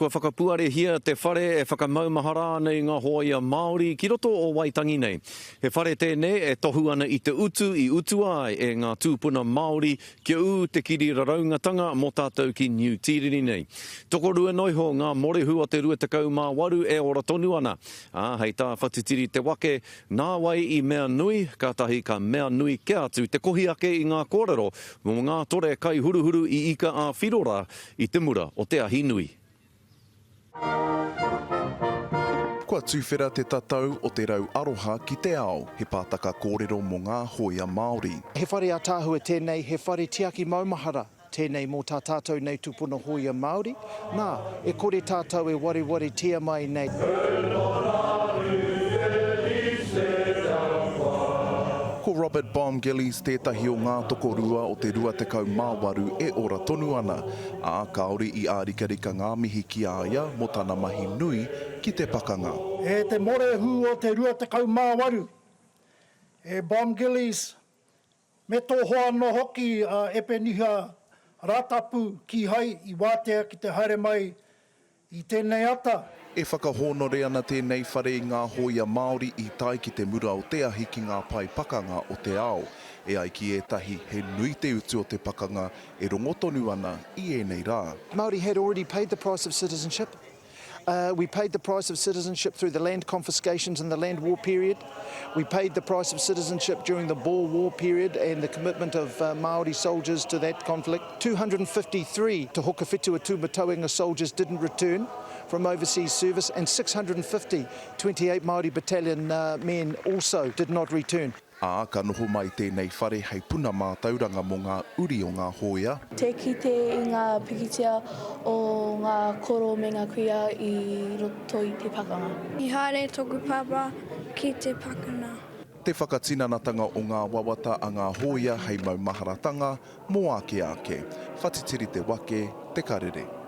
kua whakapuarehia te whare e whakamaumahara ana i ngā hōia Māori ki roto o Waitangi nei. He whare tēnei e tohu ana i te utu i utua ai e ngā tūpuna Māori kia ū te kiri raraungatanga mō tātou ki Niu Tīreni nei. Tokorua noiho ngā morehu o te 28 e ora tonu ana, ā, hei tā Whatitiri Te Wake, Nāwai i mea nui, kātahi ka mea nui kē atu te kohi ake i ngā kōrero mō ngā tore kaihuruhuru i Ika ā-Whiro rā i te mura o te ahi nui. Kua tuwhera te tatau o Te Rau Aroha ki te Ao, he pātaka kōrero mō ngā hōia Māori. He whare ātaahua tēnei, he whare tiaki maumahara tēnei mō tā tātou nei tupuna hōia Māori, nā, e kore tātou e warewaretia mai nei. Ko Robert Bomb Gillies tētahi o ngā tokorua o te 28 e ora tonu ana, ā, kāore i ārikarika ngā mihi ki a ia mō tana mahi nui ki te pakanga. E te morehu o te 28, e Bomb Gillies, Me tō hoa anō hoki a Epeniha Ratapu kīhai i wātea ki te haere mai i tēnei ata. E whakahōnore ana tēnei whare i ngā hōia Māori i tae ki te mura o te ahi ki ngā pae pakanga o te ao. E ai ki ētahi, he nui te utu o te pakanga e rongo tonu ana i ēnei rā. Māori had already paid the price of citizenship. We paid the price of citizenship through the land confiscations in the land war period. We paid the price of citizenship during the Boer War period and the commitment of uh, Māori soldiers to that conflict. 253 Te Hokowhitu a Tūmatauenga soldiers didn't return from overseas service and 650 28 Māori Battalion uh, men also did not return. Ā, ka noho mai tēnei whare hei puna mātauranga mō ngā uri o ngā hōia. Te kite i ngā pikitia o ngā koro me ngā kuia i roto i te pakanga. I haere toku papa ki te pakanga. Te whakatinanatanga o ngā wawata a ngā hōia hei maumaharatanga mō ake ake. Whatitiri te wake, te karere.